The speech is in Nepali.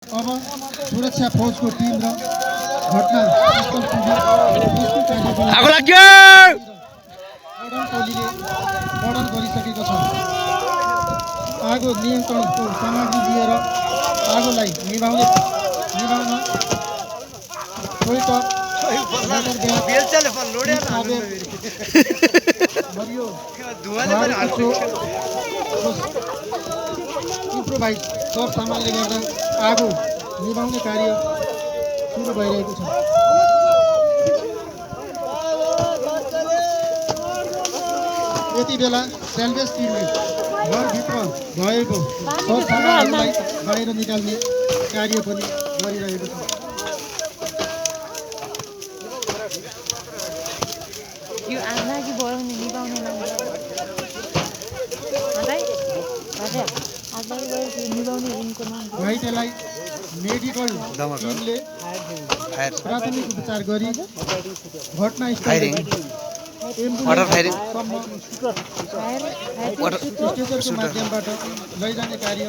अब सुरक्षा फौजको टिम र घटनास्थल पुगे रेस्क्यु कार्यको लागि आगो लाग्यो मोडर्न टोलीले वर्णन गरिसकेको छ। आगो नियन्त्रणको सामग्री लिएर आगोलाई निभाउन सोइटर इम्प्रोभाइज सर सामानले गर्दा आगो निभाउने कार्य सुरु भइरहेको छ। यति बेला सेल्भेज टिमले घरभित्र भएको सर सामानहरूलाई बाहिर निकाल्ने कार्य पनि गरिरहेको छ। यो आगलागी बढाउने निभाउने घाइतेलाई मेडिकल टिमले प्राथमिक उपचार गरी घटनास्थलदेखि एम्बुलेन्ससम्म स्ट्रेचरको माध्यमबाट लैजाने कार्य